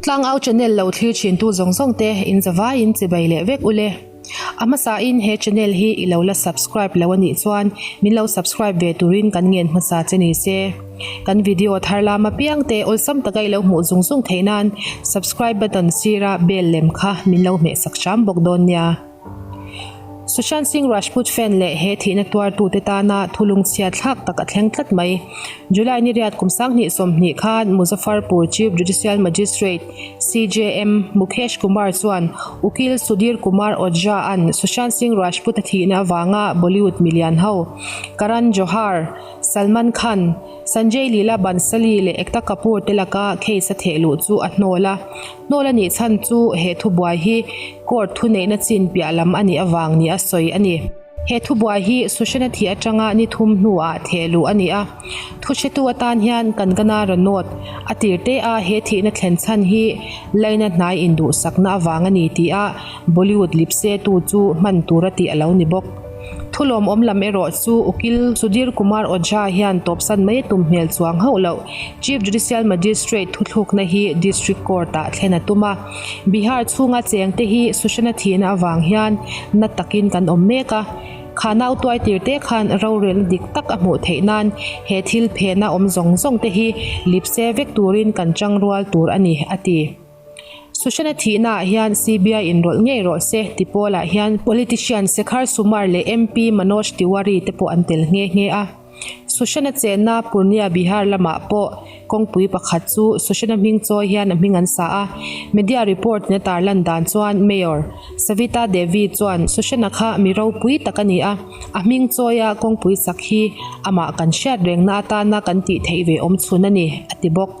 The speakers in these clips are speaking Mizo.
Tlangau channel lo thlir thintu zawng zawng te in zavaiin chibai leh vek ule. A hmasain he channel hi i lo la subscribe lo a nih chuan min lo subscribe ve turin kan ngen hmasa che ni se. Kan video thar lam apiang te awlsam taka i lo hmuh zung zung theih nan subscribe button sira bell lem kha min lo hmeh sak hram bawk dawn nia. Sushant Singh Rajput fan leh he thihna tuartute tana thulungchhia thlak tak a thleng tlat mai. July ni riat kum 2020 khan Muzaffarpur Chief Judicial Magistrate, CJM, Mukesh Kumar chuan Ukil Sudhir Kumar Ojha-a'n Sushant Singh Rajput-a thihna avanga Bollywood milian ho Karan Johar, Salman Khan, Sanjay Leela Bhansali leh Ekta Kapoor te laka case a theh luh chu a hnawl a. Hnawl a nih chhan chu he thubuai hi court thuneihna chin piah lam a nih avang nia sawi a ni. He thubuai hi Sushant-a thih atanga ni thum hnuah theh luh a ni a. Thuhretu atan hian Kangana Ranaut a tir te a he thihna thlen chhan hi laina hnai induhsakna avang a ni tih a Bollywood lipse tu chu hman tura tih a lo ni bawk. Thu lawmawm lam erawh chu Ukil Sudhir Kumar Ojha hian tawpsan mai a tum hmel chuang hauh loh. Chief Judicial Magistrate thuthlukna hi District Court-ah thlen a tum a. Bihar chhunga chengte hi Sushant-a thihna avang hian na takin kan awm mek a. Kha nau tuai tir te khan rorelna dik tak a hmuh theih nan he thil phena awm zawng zawng te hi lipse vek turin kan tangrual tur a ni, a ti. Sushant-a thihnaah hian CBI inrawlh ngei rawh se ti pawlah hian politician Shekhar Sumar leh MP Manoj Tiwari te pawh an tel nghe nghe a. Sushant-a chenna Purnia Bihar lamah pawh kawngpui pakhat chu Sushant-a hming chawi hian a hming an sa a. Media report in a tarlan dan chuan Mayor Savita Devi chuan Sushant-a kha mi ropui tak a ni a, a hming chawia kawngpui sak hi amah kan hriat rengna atana kan tih theih ve awm chhun a ni, a ti bawk.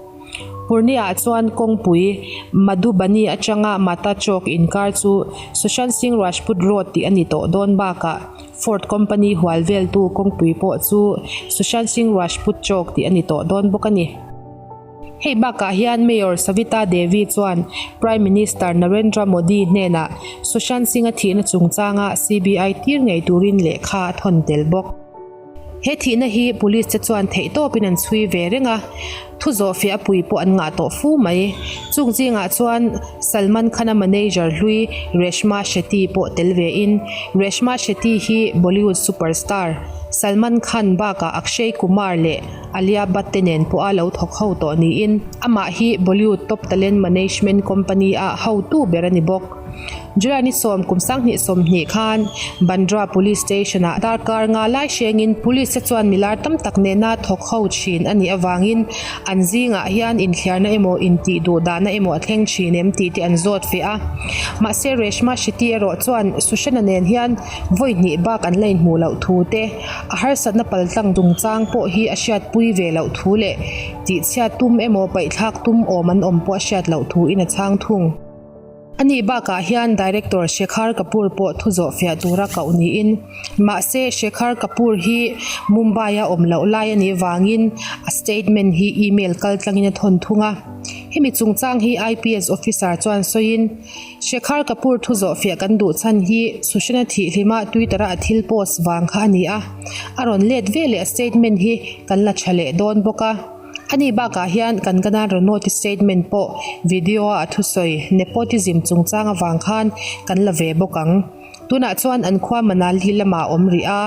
Purnia-ah chuan kawngpui Madhubani atanga Mata Chowk inkar chu Sushant Singh Rajput Road tih a ni tawh dawn bakah Ford Company hual veltu kawngpui pawh chu Sushant Singh Rajput Chowk tih a ni tawh dawn bawk a ni. Hei bakah hian Mayor Savita Devi chuan Prime Minister Narendra Modi hnenah Sushant Singh-a thihna chungchanga CBI tir ngei turin lehkha a thawn tel bawk. He thihna hi police te chuan theihtawpin an chhui ve reng a, thu zawhfiah a pui pawh an ngah tawh fu mai. Chung zingah chuan Salman Khan-a manager hlui Reshma Shetty pawh tel vein, Reshma Shetty hi Bollywood superstar Salman Khan bakah Akshay Kumar leh Alia Bhatt te nen pawha lo thawk ho tawh niin, amah hi Bollywood top talent management company-a hotu ber a ni bawk. July ni sawm kum 2020 khan Bandra Police Station ah darkar nga lai hrengin Police te chuan milar tam tak nena thawk ho thin a nih avangin an zingah hian inthliarna emaw intih duh dahna emaw a thleng thin em tih te an zawt feh a. Mahse Reshma Shetty erawh chuan Sushant-a nen hian vawi hnih bak an la inhmuh loh thu te, a harsatna paltlang chungchang pawh hi a hriatpui ve loh thu leh tihchhiat tum emaw paihthlak tum awm an awm pawh a hriat loh thuin a chhang thung. A nih bakah hian Director Shekhar Kapoor pawh thu zawh fiah tura koh niin, mahse Shekhar Kapoor hi Mumbai-a awm loh lai a nih vangin a statement hi email kal tlangin a thawn thung a. Hemi chungchang hi IPS officer chuan sawiin, Shekhar Kapoor thu zawh fiah kan duh chhan hi Sushant-a thihhlima Twitter-a a thil post vang kha a ni a, a rawn let veleh a statement hi kan la tha leh dawn bawk a. Ani bakah hian Kangana Ranaut statement pawh video-a a thusawi nepotism chungchang avang khan kan la ve bawk ang. Tunah chuan an khua Manali lamah a awm rih a,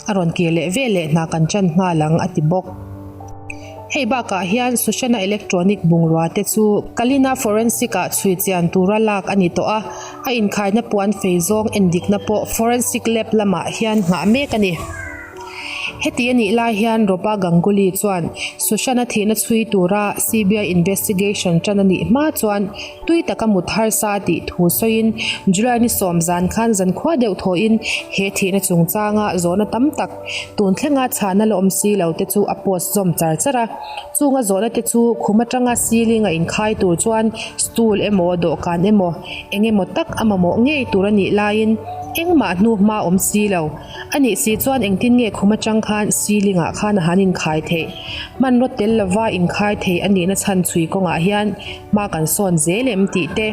a rawn kir leh ve leh hna kan chan nghal ang a ti bawk. Hei bakah hian Sushant-a electronic bungrua te chu Kalina Forensic-ah chhui chian tura lak a ni tawh a, a inkhaina puan fei zawng endikna pawh Forensic Lab lamah hian nghah mek a ni. Heti a nih lai hian Ropa Ganguly chuan Sushant-a thihna chhui tura CBI investigation tan a nih hma chuan tui taka mut harsa a tih thu sawiin July ni sawm zan khan zankhua deuh thawhin he thihna chungchanga zawhna tam tak tun thlenga chhana la awm si lo te chu a post zawm char char a. Chunga zawhna te chu khum atanga ceiling a inkhai tur chuan stool emaw dawhkan emaw eng emaw tak a mamawh ngei tur a nih laiin engmah hnu hma awm si lo. A nih si chuan engtin nge khum atang khan ceiling ah khan a han inkhai theih? Hmanraw tel lova inkhai thei a nihna chhan chhui kawngah hian hma kan sawn zel em tih te,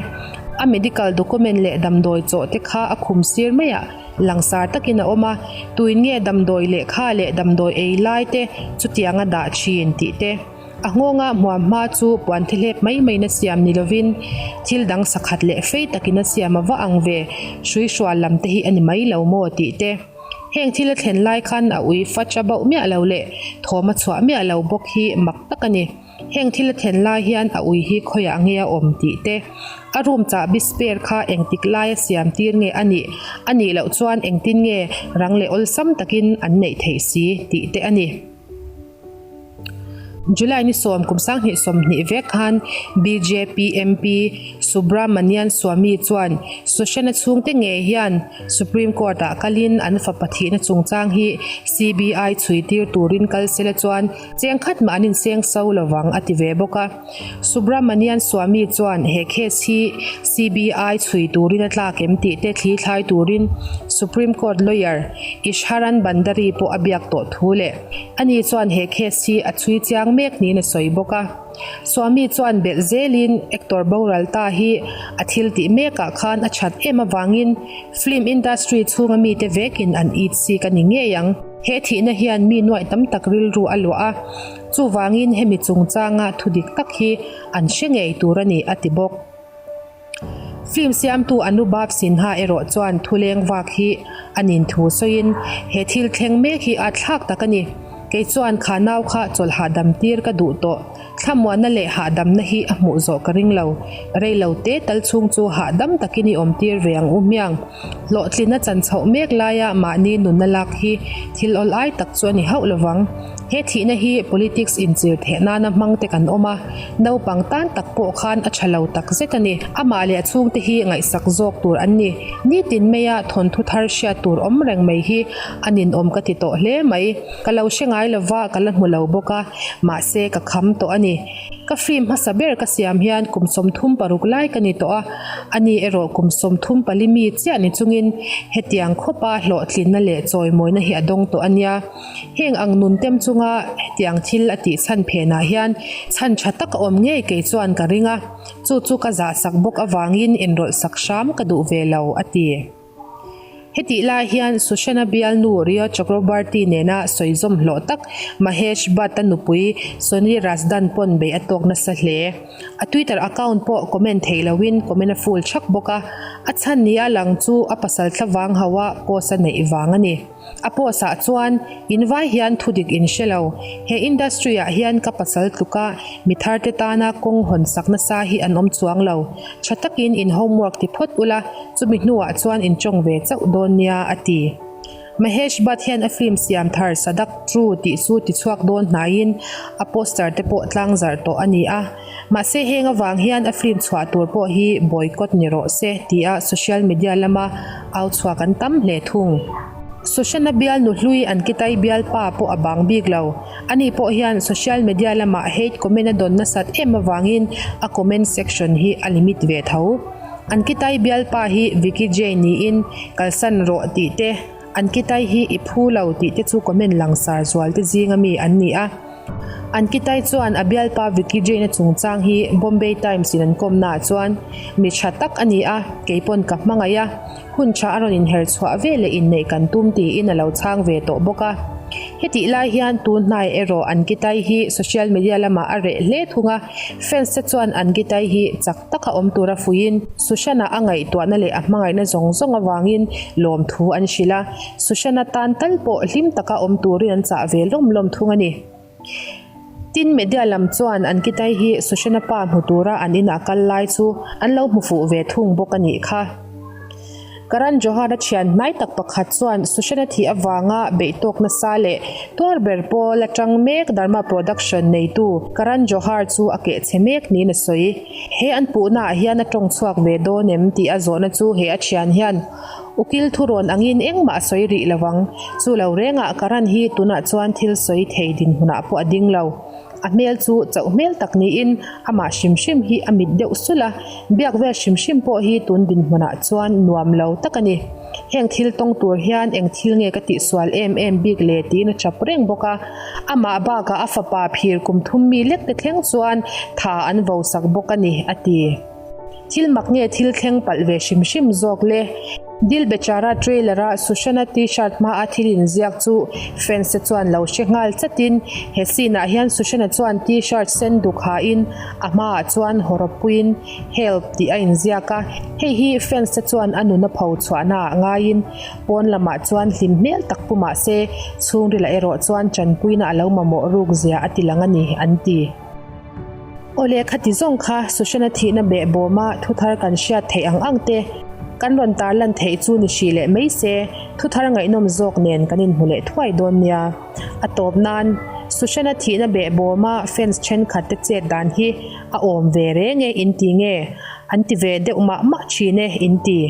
a medical document leh damdawi chawh te kha a khum sir maiah langsar takin a awm a, tuin nge damdawi lehkha leh damdawi ei lai te chutianga dah thin tih te. A nghawnga hmuam hma chu puan thihlep mai maiin a siam ni lovin thil dang sakhat leh fei takin a siam a va ang ve, hrui hrual lam te hi a ni mai lo maw tih te. Heng thil a thlen lai khan a ui fach a bauh miah lo leh thawm a chhuah miah lo bawk hi mak tak a ni. Heng thil a thlen lai hian a ui hi khawiah nge a awm tih te, a room chahbi spare kha engtik laia siam tir nge a nih, a nih loh chuan engtin nge rang leh awlsam takin an neih theih si tih te a ni. July ni sawm kum 2020 vek khan bjp MP Subramanian Swamy chuan Sushant-a chhungte ngei hian Supreme Court-ah kalin an fapa thihna chungchang hi CBI chhui tir turin kal sela chuan Cheng khat mah an inseng so lovang a ti ve bawk a. Subramanian Swamy chuan he case hi CBI chhui turin a tlak em tih te thli thlai turin Supreme Court lawyer Ishharan Bhandari pawh a biak tawh thu leh ani chuan he case hi a chhui chiang mek niin a sawi bawk a. Swamy chuan belh zelin actor boral ta hi a thil tih mekah khan a that em avangin film industry chhunga mite vekin an itsik a ni ngei ang. He thihna hian mi nuaih tam tak rilru a luah a, chuvangin hemi chungchanga thu dik tak hi an hre ngei tur a ni, a ti bawk. Film siamtu Anubhav Sinha erawh chuan thuleng vak hi a nin thu sawiin, He thil thleng mek hi a thlak tak a ni. Kei chuan kha nau kha chawlh hahdam tir ka duh tawh. Thlamuanna leh hahdamna hi a hmuh zawh ka ring lo. Rei lo te tal chhung chu hahdam takin i awm tir ve ang u hmiang. Hlawhtlin a chan chhoh mek laia mahni nunna lak hi thil awl ai tak chu a ni hauh lovang. He thihna hi politics inchir theh nana hmang te kan awm a, naupang tan tak pawh khan a tha lo tak zet a ni. Amah leh a chhungte hi ngaihsak zawk tur an ni. Nitin maia thawnthu thar hriat tur awm reng mai hi a ninawm ka ti tawh hle mai. Ka lo hre ngai lova ka la hmu lo bawk a, mahse ka kham tawh a ni. Ka film hmasa ber ka siam hian kum 36 lai ka ni tawh a, ani erawh kum 34 mi chiah ni chungin hetiang khawpa hlawhtlinna leh chawimawina hi a dawng tawh a nia. Heng ang nun tem chunga hetiang thil a tih chhan phenah hian chhan tha tak a awm ngei kei chuan ka ring a, chu chu ka zahsak bawk avangin inrawlhsak hram ka duh ve lo, a ti. Hetih lai hian Sushant-a bialnu Rhea Chakraborty nena sawi zawm hlawh tak Mahesh Bhatt-a nupui Soni Razdan pawn bei a tawk nasa hle. A Twitter account pawh comment theih loin comment a full thak bawk a, a chhan nia lang chu a pasal thlavang hauha post a neih vang a ni. A post ah chuan, In vai hian thudik in hre lo. He industry ah hian ka pasal tluka mi thar te tana kawng hawn sak nasa hi an awm chuang lo. Tha takin in homework ti phawt ula, chumi hnuah chuan in tawng ve chauh dawn nia, a ti. Mahesh Bhatt hian a film siam thar Sadak True tih chu tichhuak dawn hnaiin a poster te pawh tlangzarh tawh a ni a. Mahse heng avang hian a film chhuah tur pawh hi boycott ni rawh se tia social media lama au chhuak an tam hle thung. Sushant-a bialnu hlui Ankitai bialpa pawh a bang bik lo. Ani pawh hian social media lamah hate comment a dawn nasat em avangin a comment section hi a limit ve tho. Ankitai bialpa hi Vicky Jain niin kalsan rawh tih te, Ankitai hi i phu lo tih te chu comment langsar zual te zinga mi an ni a. Ankitai chuan a bialpa Vicky Jain-a chungchang hi Bombay Times in an kawmnaah chuan, Mi tha tak a ni a, kei pawn ka hmangaih a, hun tha a rawn inher chhuah ve leh inneih kan tum tiin a lo chhang ve tawh bawk a. Hetih lai hian tun hnai erawh Ankitai hi social media lamah a reh hle thung a, fans te chuan Ankitai hi chak taka awm tura fuiin Sushant-a a ngaihtuahna leh a hmangaihna zawng zawng avangin lawmthu an hrilh a. Sushant-a tan tal pawh hlim taka awm turin an chah ve lawm lawm thung a ni. Tin, media lam chuan an kitai hi Sushant-a pa hmu tura an inah kal lai chu an lo hmu fuh ve thung bawk a nih kha. Karan Johar-a thian hnai tak pakhat chuan Sushant-a thih avanga beih tawk nasa leh tuar ber pawl atang mek Dharma Production neitu Karan Johar chu a keh chhe mek niin a sawi. He an puhnaah hian a tawng chhuak ve dawn em tih a zawhna chu he a thian hian Ukil thurawn angin engmah a sawi rih lo ang. Chu lo rengah Karan hi tunah chuan thil sawi thei dinhmunah pawh a ding lo. A hmel chu chauh hmel tak niin amah hrim hrim hi a mit deuh sulh a, biak vel hrim hrim pawh hi tun dinhmunah chuan nuam lo tak a ni. Heng thil tawng tur hian eng thil nge ka tihsual em em bik le tiin a chap reng bawk a. Amah bakah a fapa phir kum thum mi lek te thleng chuan tha an vo sak bawk a ni, a ti. Thil mak nge thil thleng palh ve hrim hrim zawk le? Dil Bechara trailer-a Sushant-a T-shirt hmaa thil inziak chu fans te chuan lo hre nghal chatin he scene-ah hian Sushant-a chuan T-shirt sen duk hain a hmaah chuan hawrawppuiin Help tih a inziak a, hei hi fans te chuan a nuna pho chhuahnaah ngaiin pawn lamah chuan hlim hmel tak pu mah se chhungrilah erawh chuan tanpuina a lo mamawh ruk zia a ti lang a ni, an ti. Awle khati zawng kha Sushant-a thihna behbawma thuthar kan hriat theih ang ang te kan rawn tarlan theih chu ni hrih leh mai se, thuthar ngaihnawm zawk nen kan inhmu leh thuai dawn nia. A tawp nan, Sushant-a thihna behbawma fans thenkhat te chet dan hi a awm ve reng e in ti nge? An ti ve deuh mah mah thin e in ti.